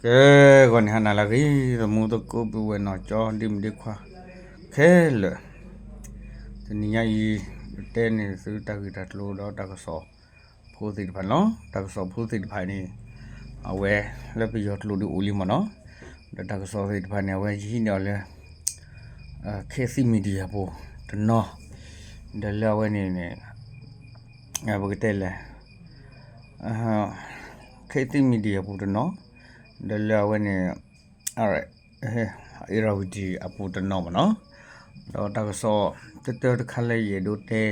ကဲ ဂီၤန့ၣ်ဟါနၤလၢအဂ့ၤ သမူသကိးပုၢ်ဝဲၢ်နီၢ်ကၠီ ဒ့မုၣ်ဒ့ခွါ ခဲလၢာ်, တနံၤညါအံၤ တဲန့ၢ်သုတၢ်ဂ့ၢ်တၢ်ကျိၤဒီးတၢ်ကစီၣ်ဖိသ့ၣ်တဖၣ်န့ၣ်လီၤ. တၢ်ကစီၣ်ဖိသ့ၣ်တဖၣ်န့ၣ် အဝဲလၢပယီၤကျိာ်ဒုးအိၣ်လံမ့ၢ်နီၤ, ဒီးတၢ်ကစီၣ်သ့ၣ်တဖၣ်န့ၣ် အဝဲယဟံးန့ၢ်အီၤလၢ ခ့သံ media ပူၤတနီၤ, ဒီးလၢအဝဲန့ၣ်န့ၣ် ပကတဲလဲၣ် ခ့သံ media ပူၤတနီၤ, ဒီးလၢအဝဲန့ၣ် Irrawaddy အပူၤတနီၤမ့ၢ်နီၤ, ဒီးတၢ်ကစီၣ်တတၢတခါလၢယအဲၣ်ဒိးတဲ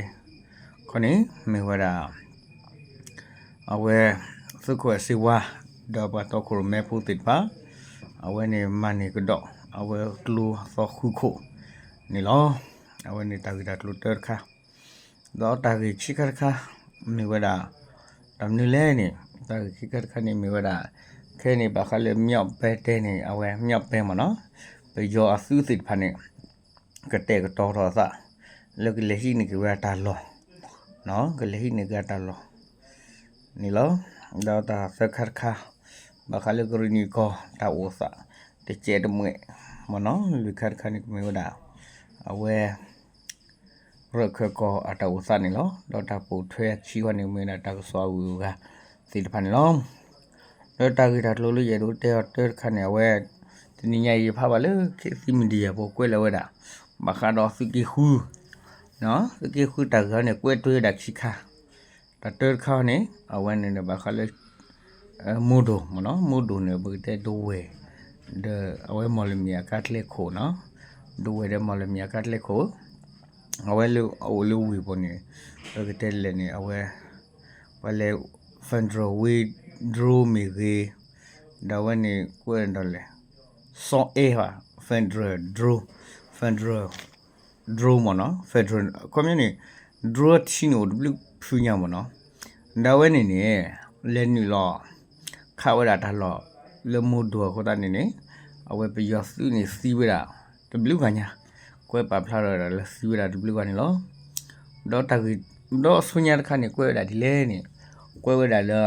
ခီန့ၣ် မ့ၢ်ဝဲဒၣ် အဝဲ သုးခိၣ်အဲၣ်စ့ဝါ ဒီးပှၤတီခိၣ်ရိၣ်မဲဖိသ့ၣ်တဖၣ် အဝဲန့ၣ်မၤန့ၢ်ကဒီး အဝဲကျိအသီဃုခိၣ်န့ၣ်လီၤ. အဝဲန့ၣ်တၢ်ဂ့ၢ်တၢ်ကျိၤတၢတခါ, ဒီးတၢ်ဂ့ၢ်ခံခါတခါ မ့ၢ်ဝဲဒၣ် တၢ်မနုၤလဲၣ်န့ၣ် တၢ်ဂ့ၢ်ခံခါတခါန့ၣ်မ့ၢ်ဝဲဒၣ် ခဲအံၤန့ၣ်ဘၣ်ဃးလၢ မြောက်ပိုင်း တဲန့ၣ် အဝဲ မြောက်ပိုင်း မ့ၢ်နီၤ, ပယီၤအသုးသ့ၣ်တဖၣ်န့ၣ် ကတဲာ်ကတီၤထီၣ်အသး လၢကလဲၤဟံးန့ၢ်က့ၤဝဲဒၣ်တၢ်လီၢ်, ကလဲၤဟံးန့ၢ်က့ၤတၢ်လီၢ်န့ၣ်လီၤ. ဒီးတၢ်သၢခါတခါ ဘၣ်ဃးလၢကရ့ၣ်နံၣ်ကီၢ်တၢ်အိၣ်သး တစဲးတမှဲာ်မ့ၢ်နီၤ, လွံၢ်ခါတခါန့ၣ်ကမ့ၢ်ဝဲဒၣ် အဝဲ ရၢၢ်ခၢၣ်ကီၢ်အတၢ်အိၣ်သးန့ၣ်လီၤ. ဒီးတၢ်ပိာ်ထွဲအခံဃီန့ၣ် မ့ၢ်ဝဲဒၣ်တၢ်ကစီၣ်အဂုၤအဂၤသ့ၣ်တဖၣ်န့ၣ်လီၤ. ဒီးတၢ်ဂ့ၢ်တၢ်ကျိၤလၢယအဲၣ်ဒိးတဲအီၤတၢတခါန့ၣ် အဝဲ တနံၤညါအံၤယဖးဘၣ်လၢ ခ့သံ media ပူၤကွဲးလီၤဝဲဒၣ် ဘၣ်ဃးဒီးသုးက့ဃု သုးက့ဃုတၢ်ဂ့ၢ်န့ၣ် ကွဲးတ့ၢ်ဝဲဒၣ်ခံခါ, တၢ်တၢတခါန့ၣ် အဝဲန့ၣ်ဒီးဘၣ်ဃးလၢ မိၢ်ဒိၣ်မ့ၢ်နီၤ, မိၢ်ဒိၣ်န့ၣ် ပကတဲဒဝဲၢ် ဒီးအဝဲမီၢ်လမံၤအကါကျဲခိၣ်နီၤ, ဒဝဲၢ်ဒီးမီၢ်လမံၤအကါကျဲခိၣ် အဝဲလၢအအိၣ်လၢဝ့ၢ်ပူၤန့ၣ် ပကတဲလဲၣ်န့ၣ် အဝဲ ပှၤလဲၤ federal withdraw မ့ၢ်ဂ့ၤ, ဒီးအဝဲန့ၣ်ကွဲးဒီးလဲၣ် စီၤအဲၣ်ဘၣ် federal draw, federal draw မ့ၢ်နီၤ, federal ခီပညီန့ၣ် draw ထံန့ၣ်အိၣ်တဘျုးဖုညါမ့ၢ်နီၤ, ဒီးအဝဲန့ၣ်န့ၣ် လဲၤနုာ်လီၤ ခးဝဲဒၣ်တၢ်လီၢ်လၢမိၢ်ဒိၣ်အဃိသတးန့ၣ်န့ၣ် အဝဲပယီၤသုးန့ၣ်သံဝဲဒၣ် တဘျုးဂၤညါ, ကွဲးပာ်ဖျါထီၣ်ဝဲဒၣ်လၢသံဝဲဒၣ်တဘျုးဂၤန့ၣ်လီၤ. ဒီးတၢ်ဂ့ၢ် ဒီးအဆူညါတခါန့ၣ် ကွဲးဝဲဒၣ်ဒ်လဲၣ်န့ၣ် ကွဲးဝဲဒၣ်လၢ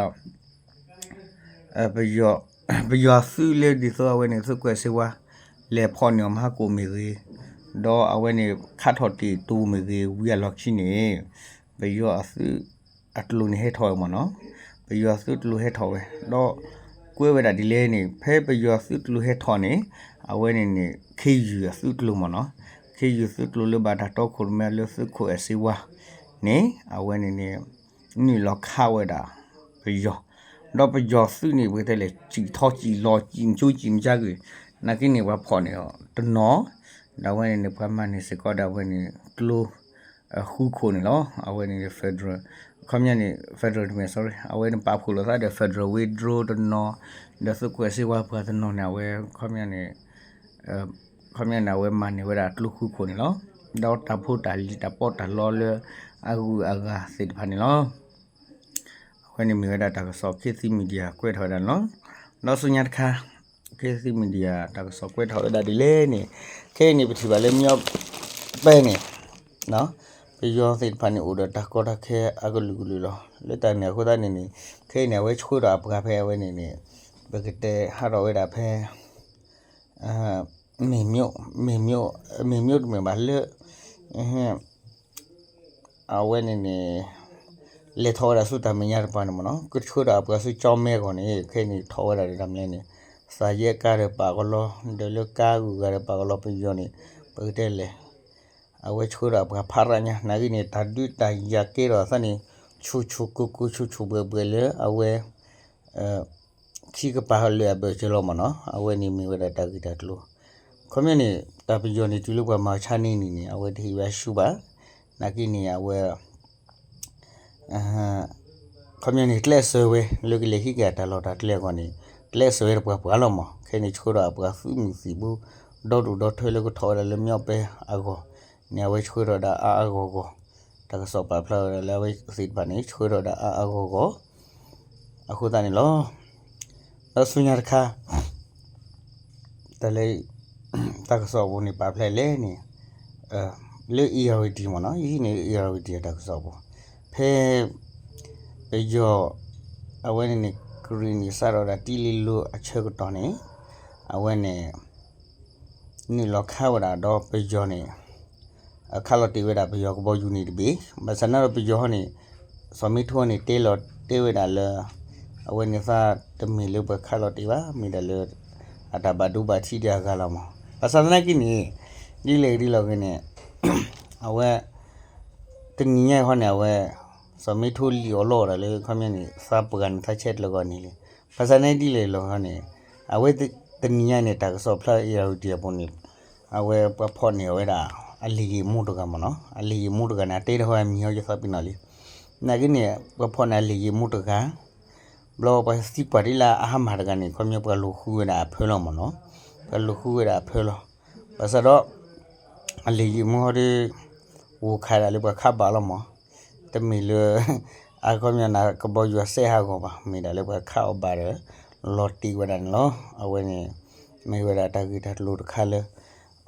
ပယီၤ ပယီၤသုးလၢဒ်သိးအဝဲန့ၣ် သုးခိၣ်အဲၣ်စ့ဝါ လဲၤဖီၣ်န့ၢ်အီၤမဟါကိၣ်မ့ၢ်ဂ့ၤ, ဒီးအဝဲန့ၣ် ခးထီၣ်တ့ၢ်တူမ့ၢ်ဂ့ၤ ဝံၤအလီၢ်ခံန့ၣ် ပယီၤအသုးအကျိၤန့ၣ်ဟဲထီၣ်ဝဲမ့ၢ်နီၤ, ပယီၤသုးကျိၤဟဲထီၣ်ဝဲ, ဒီးကွဲးဝဲဒၣ်ဒ်လဲၣ်န့ၣ် ဖဲပယီၤသုးကျိၤဟဲထီၣ်န့ၣ် အဝဲန့ၣ်န့ၣ် ခ့ယုၢ်အသုးကျိၤမ့ၢ်နီၤ, ခ့ယုၢ်သုးကျိၤလၢဘၣ်တၢ်တီခိၣ်ရိၣ်မဲလၢသုးခိၣ်အဲၣ်စ့ဝါန့ၣ် အဝဲန့ၣ်န့ၣ် နုာ်လီၤခးဝဲဒၣ်ပယီၤ, ဒီးပယီၤသုးန့ၣ် ပကတဲလဲၣ် စံၣ်ထီၣ်စံၣ်လီၤ စံၣ်ကၠိစံၣ်ကၠါကွံာ်, နာ်က့န့ၣ် ပှၤဖီၣ်န့ၢ်အီၤတနီၤ, ဒီးအဝဲန့ၣ်န့ၣ် ပှၤမၤန့ၢ်စ့ၢ်ကီးဒီးအဝဲန့ၣ် ကျိ ဃုခိၣ်န့ၣ်လီၤ. အဝဲန့ၣ် federal ခီပညီန့ၣ် federal တမ့ၢ် sorry အဝဲန့ၣ်ပာ်ဖှိၣ်လိာ်သးဒီး federal withdraw တနီၤ, ဒီးသုးခိၣ်အဲၣ်စ့ဝါပှၤတနီၤန့ၣ် အဝဲခီပညီန့ၣ် ခီပညီန့ၣ် အဝဲမၤန့ၢ်ဝဲဒၣ်ကျိဃုခိၣ်န့ၣ်လီၤ. ဒီးတၢ်ဖိတၢ်လံၤတၢ်ပီးတၢ်လီလၢအဂုၤအဂၤသ့ၣ်တဖၣ်န့ၣ်လီၤ. အဝဲန့ၣ်မ့ၢ်ဝဲဒၣ်တၢ်ကစီၣ် ခ့သံ media ကွဲးထီၣ်ဝဲဒၣ်န့ၣ်လီၤ. ဒီးဆူညါတခါ ခ့သံ media တၢ်ကစီၣ်ကွဲးထီၣ်ဝဲဒၣ်ဒ်လဲၣ်န့ၣ် ခဲအံၤန့ၣ် ပထံၣ်ဘၣ်လၢ မြောက်ပိုင်း န့ၣ် ပယီၤသ့ၣ်တဖၣ်န့ၣ် အိၣ်ဒီးတၢ်ကီတၢ်ခဲအကလုာ်ကလုာ်လီၤ. လၢတၢ်န့ၣ်အဃိသတးန့ၣ်န့ၣ် ခဲအံၤန့ၣ် အဝဲဆှၢဒီးအပှၤဖဲအဝဲန့ၣ်န့ၣ် ပကတဲဟးထီၣ်ဝဲဒၣ်ဖဲ မ့ၢ် မ့ၢ် မ့ၢ်တမ့ၢ်ဘၣ်လၢ အဝဲန့ၣ်န့ၣ် လဲၤထီၣ်ဝဲဒၣ်ဆူတၢ်မဲာ်ညါတပၤန့ၣ်မ့ၢ်နီၤ, ကဆှၢဒီးအပှၤဆူကၠီမဲဂီၢ်န့ၣ် ခဲအံၤန့ၣ်ထီၣ်ဝဲဒၣ်ဒ်တၢ်မနုၤလဲၣ်န့ၣ် သးယဲကါဒီးပာ်ကလီ, ဒီးလၢကါဂုၤဂၤဒီးပာ်ကလီပယီၤန့ၣ် ပကတဲလဲၣ် အဝဲဆှၢဒီးအပှၤဖးရၣ်ညါ နာ်က့န့ၣ် တၢ်ဒုးတၢ်ယၤကဲထီၣ်အသးန့ၣ် ဆူၣ်ဆူၣ်ကိၢ်ကိၢ် ဆူၣ်ဆူၣ်ဘှဲၣ်ဘှဲၣ်လၢအဝဲ ခံကပၤလၢအဘၢၣ်စၢၤလီၤမ့ၢ်နီၤ, အဝဲန့ၣ်မ့ၢ်ဝဲဒၣ်တၢ်ဂ့ၢ်တၢ်ကျိၤ, ခီပညီန့ၣ် တၢ်ပယီၤန့ၣ်တုၤလၢပှၤမၤဆါန့ၢ်န့ၣ်န့ၣ် အဝဲတဟ့ၣ်ဝဲဆူၣ်ဘၣ်, နာ်က့န့ၣ် အဝဲ ခီပညီန့ၣ် ကျဲးစၢးဝဲ လၢကလဲၤဟံးက့ၤအတၢ်လီၢ်တၢ်ကျဲအဂီၢ်န့ၣ် ကျဲးစၢးဝဲတပှၤပှၤလီၤမး, ခဲအံၤန့ၣ်ဆှၢဒီးအပှၤသုးမုၢ်သံၣ်ဘိ ဒီဒူၣ်ဒီထၢလၢကထီၣ်ဝဲဒၣ်လၢ မြောက်ပိုင်း အဂီၢ်န့ၣ် အဝဲဆှၢထီၣ်ဒၣ်အါအါဂီၢ်ဂီၢ်, တၢ်ကစီၣ်ပာ်ဖျါဝဲဒၣ်လၢအဝဲသ့ၣ်တဖၣ်န့ၣ် ဆှၢထီၣ်ဒၣ်အါအါဂီၢ်ဂီၢ် အဃိသတးန့ၣ်လီၤ. ဒီးဆူညါတခါ တၢ်လၢ တၢ်ကစီၣ်အပူၤန့ၣ် ပာ်ဖျါလဲၣ်န့ၣ် လၢ Irrawaddy မ့ၢ်နီၤ, ယဟံးန့ၢ် Irrawaddy အတၢ်ကစီၣ်အပူၤ, ဖဲ ပယီၤ အဝဲန့ၣ်န့ၣ် ကရံၣ်နံၣ်စးထီၣ်ဝဲဒၣ်တံၢ်လံလိၤအဆၢကတီၢ်န့ၣ် အဝဲန့ၣ် နုာ်လီၤခးဝဲဒၣ်ဒီးပယီၤန့ၣ် အခးလီၤတ့ၢ်ဝဲဒၣ်ပယီၤကဘီယူၤန့ၣ်တဘ့ၣ်, ဘၣ်ဆၣ်သနာ်ဒီးပယီၤဟီန့ၣ် စီၤမ့ထိန့ၣ် တဲလီၤတဲဝဲဒၣ်လၢ အဝဲန့ၣ်သးတမ့ၢ်လၢပှၤခးလီၤတ့ၢ်ဘၣ်, မ့ၢ်ဒၣ်လၢ အတၢ်ဘၣ်ဒိဘၣ်ထံးဒံးအဂၤလီၤမး. ဘၣ်ဆၣ်သနာ်က့န့ၣ် ဒ်လဲၣ်ဒ်လဲၣ်ဂ့ၤန့ၣ် အဝဲ တနံၤညါအံၤဟီန့ၣ် အဝဲ စီၤမ့ထိလံၣ်အီၤလီၤဒၣ်လၢ ခီပညီန့ၣ် သးပှၢ်န့ၣ်သးဆဲးတလၢၤဂီၢ်န့ၣ်လံ. ဘၣ်ဆၣ်သနာ်က့ဒ်လဲၣ်လီၤန့ၣ် အဝဲတနံၤညါန့ၣ် တၢ်ကစီၣ်ဖျါအံၤရၤဝတံၤအပူၤန့ၣ် အဝဲပှၤဖီၣ်န့ၢ်အီၤဝဲဒၣ် အလံာ်ယံာ်မူတဂၤမ့ၢ်နီၤ, အလံာ်ယံာ်မူတဂၤန့ၣ် အတဲတဟီအမံၤဟီယသးပ့ၤနီၣ်လံ. နာ်က့န့ၣ် ပှၤဖီၣ်န့ၢ်အလံာ်ယံာ်မူတဂၤ ဘျီပှၤသံကွၢ်ဒ်လၢအဟါမၢ်တဂၤန့ၣ် ခီပညီပှၤလူၤဃုဝဲဒၣ်အဖၢလီၤမ့ၢ်နီၤ, ပှၤလူၤဃုဝဲဒၣ်အဖၢလီၤ. ဘၣ်ဆၣ်ဒီး အလံာ်ယံာ်မူဟီဒီး ဂိၢ်ခးဒၣ်လၢပှၤခးဘၣ်လီၤမး, တမ့ၢ်လၢ အခီပညီန့ၣ် ကဘီယူၤအစဲးဟးဂီၤဘၣ်, မ့ၢ်ဒၣ်လၢပှၤခးအီၤဘၣ်ဒီး လီၤတ့ၢ်ဝဲဒၣ်န့ၣ်လီၤ. အဝဲန့ၣ် မ့ၢ်ဝဲဒၣ်တၢ်ဂ့ၢ်တၢ်ကျိၤတခါလၢ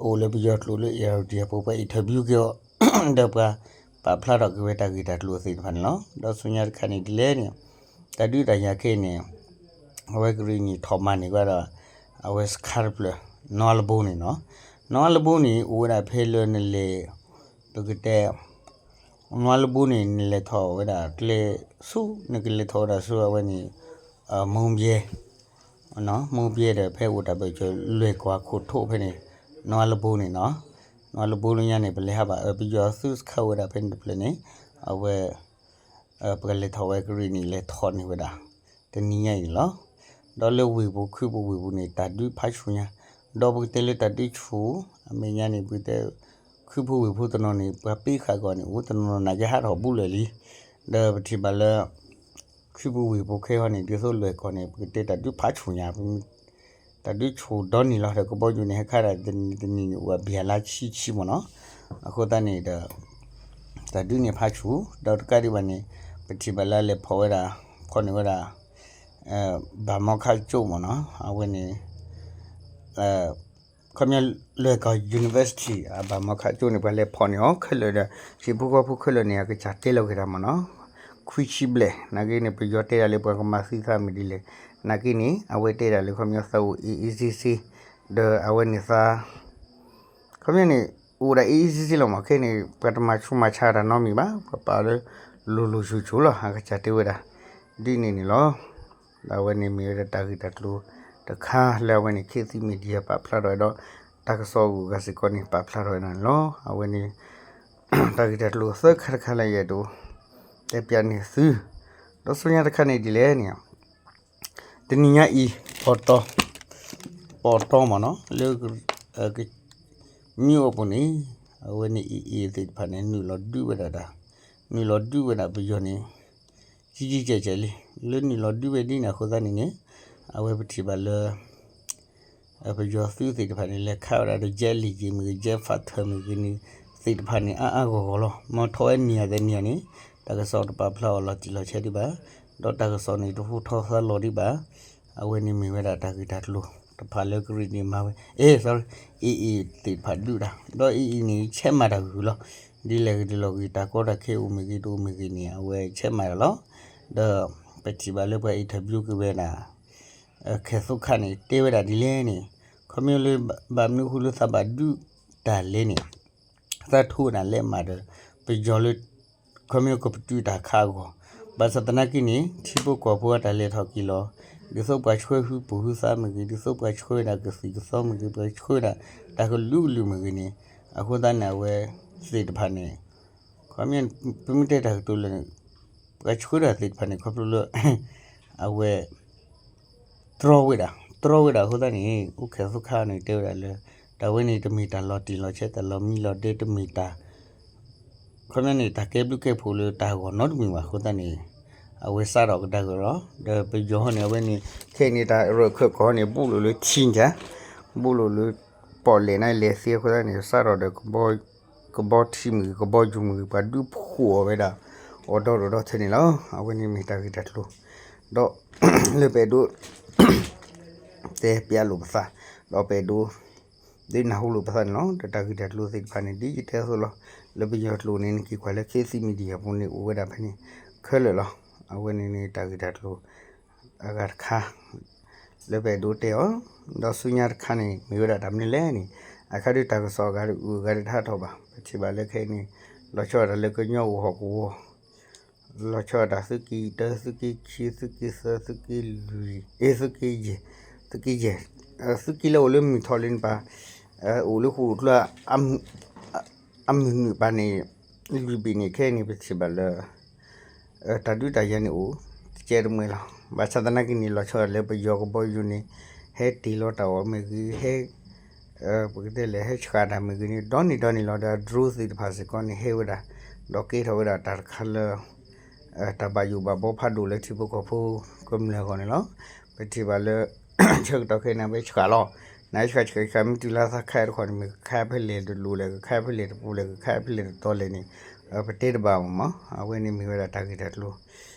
အိၣ်လၢပယီၤကျိာ်လၢ အံၤရၤဝတံၤအပူၤ ပှၤ interview က့ၤအီၤ ဒီးပှၤပာ်ဖျါထီၣ်က့ၤဝဲတၢ်ဂ့ၢ်တၢ်ကျိၤသ့ၣ်တဖၣ်န့ၣ်လီၤ. ဒီးဆူညါတခါန့ၣ်ဒ်လဲၣ်န့ၣ် တၢ်ဒုးတၢ်ယၤခဲအံၤန့ၣ် အဝဲကရံၣ်နံၣ်ထီၣ်မၤန့ၢ်ဝဲဒီး အဝဲစခါတဖျၢၣ် နီလဘိန့ၣ်နီၤ, နီလဘိန့ၣ် အိၣ်ဝဲဒၣ်ဖဲလၢနလဲၤ ပကတဲ နီလဘိန့ၣ် နလဲၤထီၣ်ဝဲဒၣ်ကျဲဆူ နကလဲၤထီၣ်ဝဲဒၣ်ဆူအဝဲန့ၣ် မိၢ်ဘျဲ မိၢ်ဘျဲဒီး ဖဲအိၣ်တၢ်ဘၢၣ်စၢၤလွဲၢ်ကီၢ်အခိၣ်ထိဖဲန့ၣ် နီလဘိန့ၣ်နီၤ, နီလဘိလၢညါန့ၣ် ပလဲၤဟးဘၣ်အၢ ပယီၤသုးစခါဝဲဒၣ်ဖဲန့ၣ်တဖျၢၣ်န့ၣ် အဝဲ ပကလဲၤထီၣ်ဝဲကရံၣ်နံၣ်လဲၤထီၣ်န့ၢ်ဝဲဒၣ် တနံၤညါအံၤန့ၣ်လီၤ. ဒီးလၢဝ့ၢ်ပူၤခုၣ်ပူၤဝ့ၢ်ပူၤန့ၣ် တၢ်ဒုးဖးဆူၣ်ညါ, ဒီးပကတဲလၢတၢ်ဒုးဆူၣ် အမဲာ်ညါန့ၣ် ပကတဲ ခုၣ်ဖိဝ့ၢ်ဖိတနီၤန့ၣ် ပှၤပ့ဃာ်ကီးန့ၣ် အိၣ်တနီၤနီၤနာ်က့ဟးထီၣ်ဘူးလၢာ်လံ, ဒီးပထံၣ်ဘၣ်လၢ ခုၣ်ဖိဝ့ၢ်ဖိခဲအံၤန့ၣ် ဒ်သိးလွဲၢ်ကီၢ်န့ၣ် ပကတဲတၢ်ဒုးဖးဆူၣ်ညါ တၢ်ဒုးဆူၣ်ဒီနံၤလီၤ. ဒီးကဘီယူၤန့ၣ် ဟဲခါဒၣ်တနံၤတနံၤန့ၣ် အိၣ်အဘျဲၣ်လါဆံဆံမ့ၢ်နီၤ, အဃိသတးန့ၣ်ဒီး တၢ်ဒုးန့ၣ်ဖးဆူၣ် ဒီးတကးဒံးဘၣ်န့ၣ် ပထံၣ်ဘၣ်လၢအလဲၤဖီၣ်ဝဲဒၣ် ဖီၣ်န့ၢ်ဝဲဒၣ် ဘၣ်မီခါကၠိမ့ၢ်နီၤ, အဝဲန့ၣ် ခီပညီလွဲၢ်ကီၢ် university အဘၣ်မီခါကၠိန့ၣ် ပှၤလဲၤဖီၣ်န့ၢ်အီၤခဲလၢာ်ဒီး ဟံၣ်ဖိဃီဖိခဲလၢာ်န့ၣ် အကစၢ်တဲလီၤက့ၤတၢ်မ့ၢ်နီၤ, ခွံဆံဘျဲၣ် နာ်က့န့ၣ် ပယီၤတဲဒၣ်လၢပှၤကမၤသံသးမ့ၢ်ဒ်လဲၣ်, နာ်က့န့ၣ် အဝဲတဲဒၣ်လၢခီပညီသးအိၣ် easy easy ဒီးအဝဲန့ၣ်သး ခီပညီန့ၣ် အိၣ်ဒၣ် easy easy လီၤမး ခဲအံၤန့ၣ် ပှၤတမၤဆူးမၤဆါတၢ်နီတမံၤဘၣ်, ပှၤပာ်လၢ လိၤလိၤဆူၣ်ဆူၣ်လီၤ အကစၢ်တဲဝဲဒၣ် ဒ်န့ၣ်န့ၣ်လီၤ. ဒီးအဝဲန့ၣ်မ့ၢ်ဝဲဒၣ်တၢ်ဂ့ၢ်တၢ်ကျိၤတခါလၢအဝဲန့ၣ် ခေတ်သစ် media ပာ်ဖျါထီၣ်ဝဲဒီး တၢ်ကစီၣ်အဂုၤအဂၤစ့ၢ်ကီးန့ၣ် ပာ်ဖျါထီၣ်ဝဲဒၣ်န့ၣ်လီၤ. အဝဲန့ၣ် တၢ်ဂ့ၢ်တၢ်ကျိၤသၢခါတခါလၢယအဲၣ်ဒိး တဲပျးန့ၢ်သု, ဒီးဆူညါတခါန့ၣ်ဒ်လဲၣ်န့ၣ် တနံၤညါအံၤ ပီတီ ပီတီမ့ၢ်နီၤ လၢ က မ့ၢ်အိၣ်ပူၤန့ၣ် အဝဲန့ၣ် AA သ့ၣ်တဖၣ်န့ၣ် နုာ်လီၤဒုးဝဲဒၣ်တၢ် နုာ်လီၤဒုးဝဲဒၣ်ပယီၤန့ၣ် ကဲကဲကဲကဲလံ. လၢနုာ်လီၤဒုးဝဲဒ်န့ၣ်အဃိသတးန့ၣ်န့ၣ် အဝဲပထံၣ်ဘၣ်လၢ ပယီၤသုးသ့ၣ်တဖၣ်န့ၣ် လဲၤခးဝဲဒၣ်ဒီး jet လံာ်က့ၤမ့ၢ်ဂ့ၤ jet fighter မ့ၢ်ဂ့ၤန့ၣ် သ့ၣ်တဖၣ်န့ၣ် အါအါဂီၢ်ဂီၢ်လီၤ. မ့ၢ်ထီၣ်ဝဲနံၤအသ့ၣ်နံၤန့ၣ် တၢ်ကစီၣ်တပာ်ဖျါအီၤလီၤတံၢ်လီၤဆဲးဒံးဘၣ်, ဒီးတၢ်ကစီၣ်န့ၣ် တဟူထီၣ်သါလီၤဒံးဘၣ်. အဝဲန့ၣ်မ့ၢ်ဝဲဒၣ်တၢ်ဂ့ၢ်တၢ်ကျိၤတဖၣ်လၢကရံၣ်နံၣ်မၤဝဲ အဲ sorry AA သ့ၣ်တဖၣ်ဒုးတၢ် ဒီး AA န့ၣ် ဆဲးမၤတၢ်ဂ့ၤလီၤ. ဒ်လဲၣ်ဂ့ၤဒ်လဲၣ်ဂ့ၤ တၢ်ကီတၢ်ခဲအိၣ်မ့ၢ်ဂ့ၤ တအိၣ်မ့ၢ်ဂ့ၤန့ၣ် အဝဲဆဲးမၤတၢ်လီၤ. ဒီးပထံၣ်ဘၣ်လၢပှၤ interview က့ၤဝဲဒၣ် ခဲၣ်သိခါန့ၣ် တဲဝဲဒၣ်ဒ်လဲၣ်န့ၣ် ခီပညီလၢ ဘၣ်မနုၤဃိလၢသးဘၣ်ဒုးတၢ်လဲၣ်န့ၣ် သးထိဝဲဒၣ်လဲးမးဒီး ပယီၤလၢ ခီပညီကပတုာ်တၢ်ခးအဂီၢ်, ဘၣ်ဆၣ်သနာ်က့န့ၣ် ထံဖိကီၢ်ဖိအတၢ်လဲၤထီၣ်က့ၤလီၤ, ဒ်သိးပှၤဆှၢဟုပူၤဟုသးမ့ၢ်ဂ့ၤ, ဒ်သိးပှၤဆှၢဝဲဒၣ်ကသံၣ်ကသီမ့ၢ်ဂ့ၤ, ပှၤဆှၢဝဲဒၣ်တၢ်ကလုာ်ကလုာ်မ့ၢ်ဂ့ၤန့ၣ် အဃိသတးန့ၣ် အဝဲသ့ၣ်တဖၣ်န့ၣ် ခီပညီ ပမ့ၢ်တဲတၢ်ကတိၤလၢ ပှၤဆှၢတၢ်သ့ၣ်တဖၣ်န့ၣ် ခီဖျိလၢ အဝဲ တြီဝဲဒၣ်, တြီဝဲဒၣ်အဃိသတးန့ၣ် အိၣ်ခဲၣ်သိခါန့ၣ် တဲဝဲဒၣ်လၢ တၢ်ဝဲန့ၣ်တမ့ၢ်တၢ်လီၤတံၢ်လီၤဆဲး တၢ်လီၤမံလီၤဒဲ တမ့ၢ်တၢ် ခီပညီန့ၣ် တၢ်ကဲဘျုးကဲဖှိၣ်လၢတၢ်ဂီၢ်နီတမံၤဘၣ်အဃိသတးန့ၣ် အဝဲစးထီၣ်ကဒါက့ၤလီၤ. ဒီးပယီၤဟီန့ၣ် အဝဲန့ၣ် ခဲအံၤန့ၣ် တၢ်ရၢၢ်ခၢၣ်ကီၢ်န့ၣ် ဘူးလိာ်လၢထံကၢ် ဘူးလိာ်လၢ ပီၣ်လဲၣ်န့ၣ် လဲၤသ့အဃိသတးန့ၣ် စးထီၣ်ဒီး ကဘီထံမ့ၢ်ဂ့ၤ ကဘီယူၤမ့ၢ်ဂ့ၤ ပှၤဒုးဖှိၣ်အီၤဝဲဒၣ် အီၤဒီဒိၣ်ဒီထၢန့ၣ်လီၤ. အဝဲန့ၣ်မ့ၢ်တၢ်ဂ့ၢ်တၢ်ကျိၤ ဒီး လၢပအဲၣ်ဒိး တဲပျးလိာ်ပသး ဒီးပအဲၣ်ဒိး ဒုးနၢ်ဟူလိာ်ပသးန့ၣ်လီၤ. ဒီးတၢ်ဂ့ၢ်တၢ်ကျိၤသ့ၣ်တဖၣ်န့ၣ် ဒ်ယတဲအသိးလီၤ. လၢပယီၤကျိာ်န့ၣ် နက့ၤကွၢ်လၢ ခေတ်သစ် Media ပူၤန့ၣ် အိၣ်ဝဲဒၣ်ဖဲန့ၣ် ခဲလၢာ်လီၤ. အဝဲန့ၣ်န့ၣ် တၢ်ဂ့ၢ်တၢ်ကျိၤ အဂၤတခါ လၢပအဲၣ်ဒိးတဲအီၤ, ဒီးဆူညါတခါန့ၣ် မ့ၢ်ဝဲဒၣ်တၢ်မနုၤလဲၣ်န့ၣ်, အခါဒုးတၢ်ကစီၣ်အဂၤတအိၣ်အဂၤတဟးထီၣ်ဘၣ်, ပထံၣ်ဘၣ်လၢခဲအံၤန့ၣ် လီၤဆီဒၣ်တၢ်လၢကညီအိၣ်ဟီၣ်ကဝီၤ, လီၤဆီဒၣ်တၢ်သုးက့တၢ သုးက့ခံ သုးက့သၢ သုးက့လွံၢ် အ့ သုးက့ယဲၢ်, သုးက့ယဲၢ်, သုးက့လၢအိၣ်လၢမုၢ်ထီၣ်လံန့ၣ်ပၤ အိၣ်လၢဃိာ်အိၣ်ချၢ အမုၢ်နုာ်ပၤန့ၣ် လွံၢ်ဘ့ၣ်န့ၣ် ခဲအံၤန့ၣ် ပထံၣ်ဘၣ်လၢ တၢ်ဒုးတၢ်ယၤန့ၣ်အိၣ် တကဲတမှဲလီၤ. ဘၣ်ဆၣ်သနာ်က့န့ၣ် လီၤဆီဒၣ်လၢပယီၤကဘီယူၤန့ၣ် ဟဲတ့ၢ်လီၤတၢ်အီၣ်မ့ၢ်ဂ့ၤ, ဟဲ ပကတဲလဲၣ် ဟဲဆှၣ်တၢ်မ့ၢ်ဂ့ၤန့ၣ် ဒီနံၤဒီနံၤလီၤ. ဒီး drone သ့ၣ်တဖၣ်စ့ၢ်ကီးန့ၣ် ဟဲဝဲဒၣ် ဒီးကဲထီၣ်ဝဲဒၣ်တၢ်တခါလၢ တၢ်ဘၣ်ယိၣ်ဘၣ်ဘီဖးဒိၣ်လၢထံဖိကီၢ်ဖိကမျၢၢ်အဂီၢ်န့ၣ်လီၤ. ပထံၣ်ဘၣ်လၢ ဆၢကတီၢ်ခဲအံၤန့ၣ် ဝဲဆှၣ်လီၤ. နဆှၣ်ဆှၣ်ဆှၣ် မ့ၢ်တုၤလၢသးခါတခီန့ၣ် မ့ၢ်ကခါဖဲလဲၣ်တလိၤလဲၣ်, ကခါဖဲလဲၣ်တပူၤလဲၣ်, ကခါဖဲလဲၣ်တတီၤလဲၣ်န့ၣ် ပတဲတဘၣ်မးမး. အဝဲန့ၣ်မ့ၢ်ဝဲဒၣ်တၢ်ဂ့ၢ်တၢ်ကျိၤ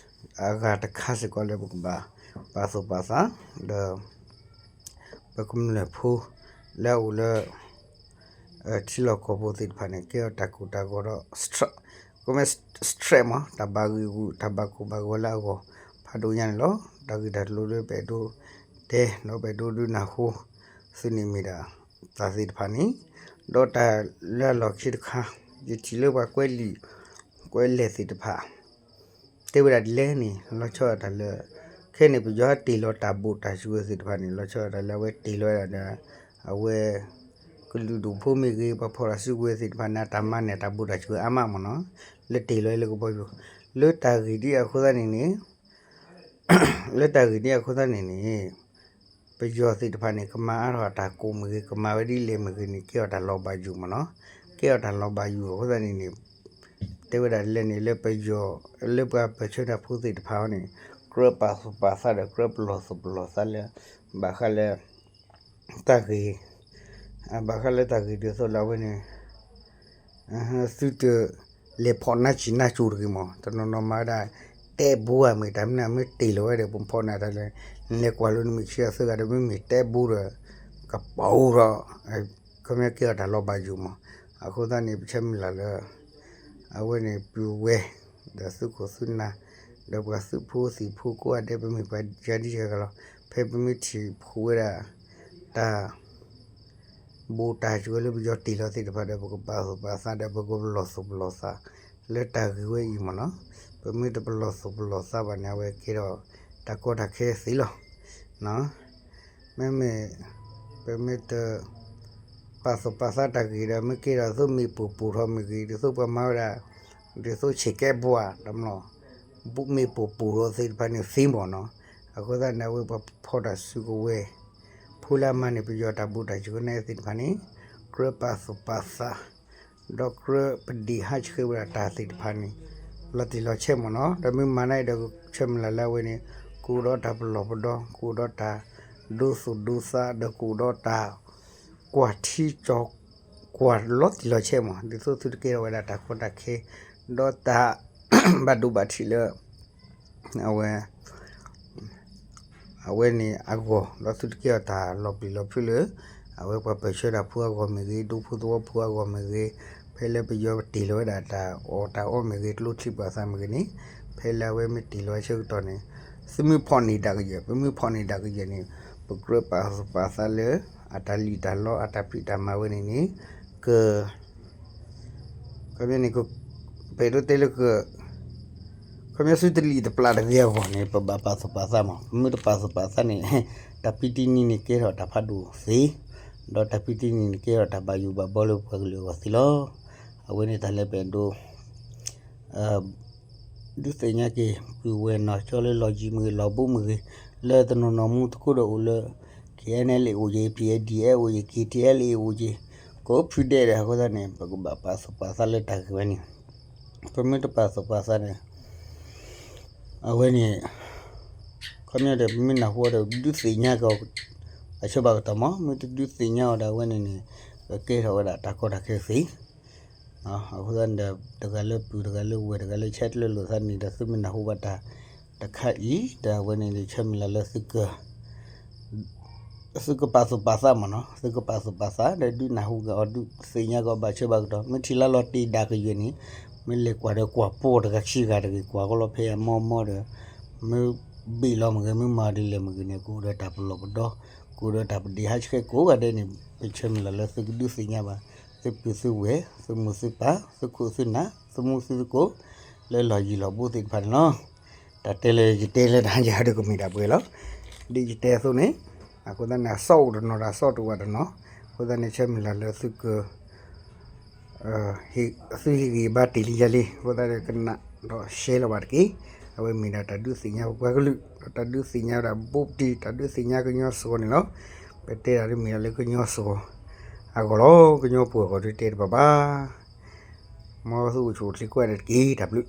အဂၤတခါစ့ၢ်ကီးလၢပကဘၣ်ပာ်သူၣ်ပာ်သး ဒီး ပကမျၢၢ်ဖိ လၢအအိၣ်လၢ ထံလီၢ်ကီၢ်ပူၤသ့ၣ်တဖၣ်န့ၣ် ကဲထီၣ်တၢ်ကိၢ်တၢ်ဂီၤဒီး ကမ့ၢ် stress မး တၢ်ဘၣ်ဂံၢ်ဂူာ် တၢ်ဘၣ်ကိၢ်ဘၣ်ဂီၤလၢအဂီၢ် ဖးဒိၣ်ညါန့ၣ်လီၤ. တၢ်ဂ့ၢ်တၢ်ကျိၤလၢပအဲၣ်ဒိးတဲ ဒီးပအဲၣ်ဒိးဒုးနၢ်ဟူ သုန့ၣ်မ့ၢ်ဒၣ် တၢ်သ့ၣ်တဖၣ်န့ၣ် ဒီးတၢ်လၢအလီၢ်ခံတခါ ယထံၣ်လၢပှၤကွဲးလံာ် ကွဲးလဲၢ်သ့ၣ်တဖၣ် တဲဝဲဒၣ်ဒ်လဲၣ်န့ၣ် လီၤဆီဒၣ်တၢ်လၢ ခဲအံၤန့ၣ် ပယီၤဟဲတ့ၢ်လီၤတၢ်ဘိၣ်တၢ်စှၤသ့ၣ်တဖၣ်န့ၣ် လီၤဆီဒၣ်တၢ်လၢအဝဲတ့ၢ်လီၤဝဲဒၣ်ဒီး အဝဲ ကလုာ်ဒူၣ်ဖိမ့ၢ်ဂ့ၤ ပှၤဖီၣ်တၢ်စုကဝဲၤသ့ၣ်တဖၣ်န့ၣ် အတၢ်မၤန့ၢ်တၢ်ဘိၣ်တၢ်စှၤအါမးမ့ၢ်နီၤ လၢတ့ၢ်လီၤလၢကဘီယူၤ လၢတၢ်ဂ့ၢ်ဒ်အဃိသတးန့ၣ်န့ၣ် လၢတၢ်ဂ့ၢ်ဒ်အဃိသတးန့ၣ်န့ၣ် ပယီၤသ့ၣ်တဖၣ်န့ၣ် ကမၤအါထီၣ်အတၢ်ကိၢ်မ့ၢ်ဂ့ၤ ကမၤဝဲဒ်လဲၣ်မ့ၢ်ဂ့ၤန့ၣ် ကဲထီၣ်တၢ်လီၤဘၣ်ယိၣ်မ့ၢ်နီၤ ကဲထီၣ်တၢ်လီၤဘၣ်ယိၣ်အဃိသတးန့ၣ်န့ၣ် တဲဝဲဒၣ်လဲၣ်န့ၣ် လၢပယီၤ လၢပှၤပၢၢ်ဆၢတၢ်ဖိသ့ၣ်တဖၣ်အံၤန့ၣ် ကြၢးပာ်သူၣ်ပာ်သးဒီးကြၢးပလီၢ်သူၣ်ပလီၢ်သးလၢ ဘၣ်ဃးလၢ တၢ်ဂ့ၢ် ဘၣ်ဃးလၢတၢ်ဂ့ၢ်ဒ်သိးလၢအဝဲန့ၣ် သုတ လဲၤဖီၣ်နါစံၣ်နါစိၤတဂ့ၤမး တနီၤနီၤမၤဝဲဒၣ် တဲဘူးဧါ မ့ၢ်တၢ်မနုၤမ့ၢ်တ့ၢ်လီၤဝဲဒီး ပဖီၣ်နၢ်တၢ်လဲၣ် နလဲၤကွၢ်လိနမ့ၢ်ဆံးအသၢဂၤဒီး မ့မ့ၢ်တဲဘူးဒီး ကပီၤဒီး ခီပညီကဲထီၣ်တၢ်လီၤဘၣ်ယိၣ်မး အဃိသတးန့ၣ် ပဆၢမုၢ်လၢ်လၢ အဝဲန့ၣ် ပုၢ်ဝဲၢ် ဒီးသုးခိၣ်သုးနၢ် ဒီးပှၤသုးဖိသံၣ်ဖိကိးဂၤဒဲး ပမ့ၢ်ပှၤယၤဒ်ယၤဂၤလီၤ ဖဲပမ့ၢ်ထံၣ်ဖှိၣ်ဝဲဒၣ် တၢ် ဘူးတၢ်စှၤလၢပယီၤတ့ၢ်လီၤသ့ၣ်တဖၣ်ဒီး ပကပာ်သူၣ်ပာ်သးဒီး ပကပလီၢ်သူၣ်ပလီၢ်သး လၢတၢ်ဂ့ၢ်ဝဲအံၤမ့ၢ်နီၤ ပမ့ၢ်တပလီၢ်သူၣ်ပလီၢ်သးဘၣ်န့ၣ် အဝဲကဲထီၣ်တၢ်ကီတၢ်ခဲသ့လီၤ မ့မ့ၢ် ပမ့ၢ်တ ပာ်သူၣ်ပာ်သးတၢ်ဂ့ၢ်ဒီး မ့ၢ်ကဲထီၣ်သိးမ့ၣ်ပိၢ်ပိၢ်ထီၣ်မ့ၢ်ဂ့ၤ ဒ်သိးပှၤမၤဝဲဒၣ် ဒ်သိးဆ့ၣ်ကဲဘှါ တမလီၤ ဘူးမ့ၣ်ပိၢ်ပိၢ်ထီၣ်သ့ၣ်တဖၣ်န့ၣ်သ့မ့ၢ်နီၤ အဃိသတးန့ၣ် အဝဲပှၤဖီၣ်တၢ်စုကဝဲၤ ဖိလၢအမၤန့ၢ်ပယီၤတၢ်ဘူးတၢ်စှၤန့ၣ်သ့ၣ်တဖၣ်န့ၣ် ကြၢးပာ်သူၣ်ပာ်သး ဒီးကြၢးပဒံးဟးဆှဲးဝဲဒၣ်တၢ်သ့ၣ်တဖၣ်န့ၣ် လီၤတံၢ်လီၤဆဲးမ့ၢ်နီၤ ဒီးမ့ၢ်မၤန့ၢ်ဒီးဆၢမုၢ်လၢ်လၢအဝဲန့ၣ် ကအိၣ်ဒီးတၢ်ပလီၢ်ပဒီ ကအိၣ်ဒီးတၢ်ဒိသူၣ်ဒိသး ဒီးကအိၣ်ဒီးတၢ် ကွၢ်ထံကၠီၤ ကွၢ်လီၤတံၢ်လီၤဆဲးမ့ၢ် ဒ်သိးသုတကဲထီၣ်ဝဲဒၣ်တၢ်ကီတၢ်ခဲ ဒီးတၢ် ဘၣ်ဒိဘၣ်ထံးလၢ အဝဲ အဝဲန့ၣ်အဂီၢ် ဒီးသုတကဲထီၣ်တၢ်လီၤပျံၤလီၤဖုးလၢ အဝဲပှၤပၢၢ်ဆၢတၢ်ဖိအဂီၢ်မ့ၢ်ဂ့ၤ ဒူဖိသဝီဖိအဂီၢ်မ့ၢ်ဂ့ၤ ဖဲလၢပယီၤတ့ၢ်လီၤဝဲဒၣ်တၢ်အီၣ်တၢ်အီမ့ၢ်ဂ့ၤ ကျိချံမျိာ်သၣ်မ့ၢ်ဂ့ၤန့ၣ် ဖဲလၢအဝဲမ့ၢ်တ့ၢ်လီၤဆၢကတီၢ်န့ၣ် သုမ့ၢ်ဖီၣ်န့ၢ်ဒၣ်ကယဲၢ် ပမ့ၢ်ဖီၣ်န့ၢ်ဒၣ်ကယဲၢ်န့ၣ် ပကြၢးပာ်သူၣ်ပာ်သးလၢ အတၢ်လံၣ်တၢ်လီ အတၢ်ဖံးတၢ်မၤဝဲန့ၣ်န့ၣ် က ခီပညီန့ၣ် ပအဲၣ်ဒိးတဲလၢက ခီပညီသုတလံၣ်တပျၢ်တဂ့ၤအဂီၢ်န့ၣ် ပဘၣ်ပာ်သူၣ်ပာ်သးမး ပမ့ၢ်တပာ်သူၣ်ပာ်သးန့ၣ် တၢ်ဖံးတံၢ်နံၤန့ၣ်ကဲထီၣ်တၢ်ဖးဒိၣ်သ့, ဒီးတၢ်ဖံးတံၢ်နံၤန့ၣ်ကဲထီၣ်တၢ်ဘၣ်ယိၣ်ဘၣ်ဘီလၢပှၤကလုာ်အဂီၢ်သ့လီၤ. အဝဲန့ၣ်တၢ်လၢပအဲၣ်ဒိး ဒုးသ့ၣ်ညါက့ၤ ပုၢ်ဝဲၢ်နီၢ်ကၠီလၢလီၢ်ယံၤမ့ၢ်ဂ့ၤ လီၢ်ဘူးမ့ၢ်ဂ့ၤ လၢတနီၤနီၤမူသကိးဒီးအိၣ်လၢ K N L A အိၣ်က့ၤ P N D F အိၣ်က့ၤ K T L A အိၣ်က့ၤ ကိးဖုဒဲးဒီးအဃိသတးန့ၣ် ပကဘၣ်ပာ်သူၣ်ပာ်သးလၢတၢ်ဂ့ၢ်ဝဲန့ၣ် ပမ့ၢ်တပာ်သူၣ်ပာ်သးန့ၣ် အဝဲန့ၣ် ခီပညီဒီး ပမ့ၢ်နၢ်ဟူအီၤဒီး ဒုးသ့ၣ်ညါက့ၤအီၤ အဆၢဘၣ်ကတီၢ်မး မ့ၢ်တဒုးသ့ၣ်ညါအီၤဒီး အဝဲန့ၣ်န့ၣ် ကကဲထီၣ်ဝဲဒၣ်တၢ်ကီတၢ်ခဲသ့ အဃိသတးန့ၣ်ဒီး တဂၤလၢပုၢ်တဂၤလၢဝဲၢ်တဂၤလၢဆဲးကျၢလိာ်သးန့ၣ်ဒီး သုမ့ၢ်နၢ်ဟူဘၣ်တၢ်တခါအံၤ ဒီးအဝဲန့ၣ်န့ၣ် ဆၢမုၢ်လၢ်လၢသုက သုကပာ်သူၣ်ပာ်သးမ့ၢ်နီၤ သုကပာ်သူၣ်ပာ်သး ဒီးဒုးနၢ်ဟူက့ၤအီၤ ဒုးသ့ၣ်ညါက့ၤအီၤဘၣ်ဆၢဘၣ်ကတီၢ် မ့ၢ်ထံၣ်လၢလီၤတ့ၢ်ဒၣ်ကယဲၢ်န့ၣ် မ့ၢ်လဲၤကွၢ်ဒီးကွၢ်ပီၢ်တဂၤခံဂၤတဂ့ၤ ကွၢ်ကီလီၤဖဲအမီမီဒီး မ့ၢ် ဘ့ၣ်လီၤမ့ၢ်ဂ့ၤ မ့ၢ်မၤဒ်လဲၣ်မ့ၢ်ဂ့ၤန့ၣ် ကအိၣ်ဒီးတၢ်ပလီၢ်ပဒီ ကအိၣ်ဒီးတၢ်ပဒ့ဟးဆှဲးကိးဂၤဒဲးန့ၣ် ပဆၢမုၢ်လၢ်လၢသုကဒုးသ့ၣ်ညါဘၣ် သုပုၢ်သုဝဲၢ် သုမိၢ်သုပၢ် သုခိၣ်သုနၢ် သုမူသုသကိး လၢလီၢ်ယံၤလီၢ်ဘူးသ့ၣ်တဖၣ်န့ၣ်လီၤ. တၢ်တဲလၢယတဲလၢတဟါညါဒီးကမ့ၢ်ဒၣ်ပှဲၤလီၤ. ဒ်ယတဲအသိးန့ၣ် အဃိသတးန့ၣ် အစီၣ်အိၣ်တနီၤဒီး အစီၣ်တအိၣ်တနီၤ, အဃိသတးန့ၣ် ဆၢမုၢ်လၢ်လၢသုက သုဟ့ၣ်ဂံၢ်ဘါတ့ၢ်လံယၤလံ, အဃိသတးဒီးကနၣ်ဒီး share လီၤဘၣ်တက့ၢ်. အဝဲမ့ၢ်ဒၣ်တၢ်ဒုးသ့ၣ်ညါပပှၤကလုာ် ဒီးတၢ်ဒုးသ့ၣ်ညါဝဲဒၣ်ဘူးပတံၢ် တၢ်ဒုးသ့ၣ်ညါကညီစှီၤန့ၣ်လီၤ. ပတဲဒၣ်ဒ်မ့ၢ်ဒၣ်လၢကညီစှီၤအဂီၢ်လီၤ. ကညီပှၤအဂီၢ်ဒုးတဲတဘၣ်ဘၣ်. မ်သုအိၣ်ဆူၣ်အိၣ်ချ့ကိးဂၤဒဲးတက့ၢ်. တၢ်ဘျုး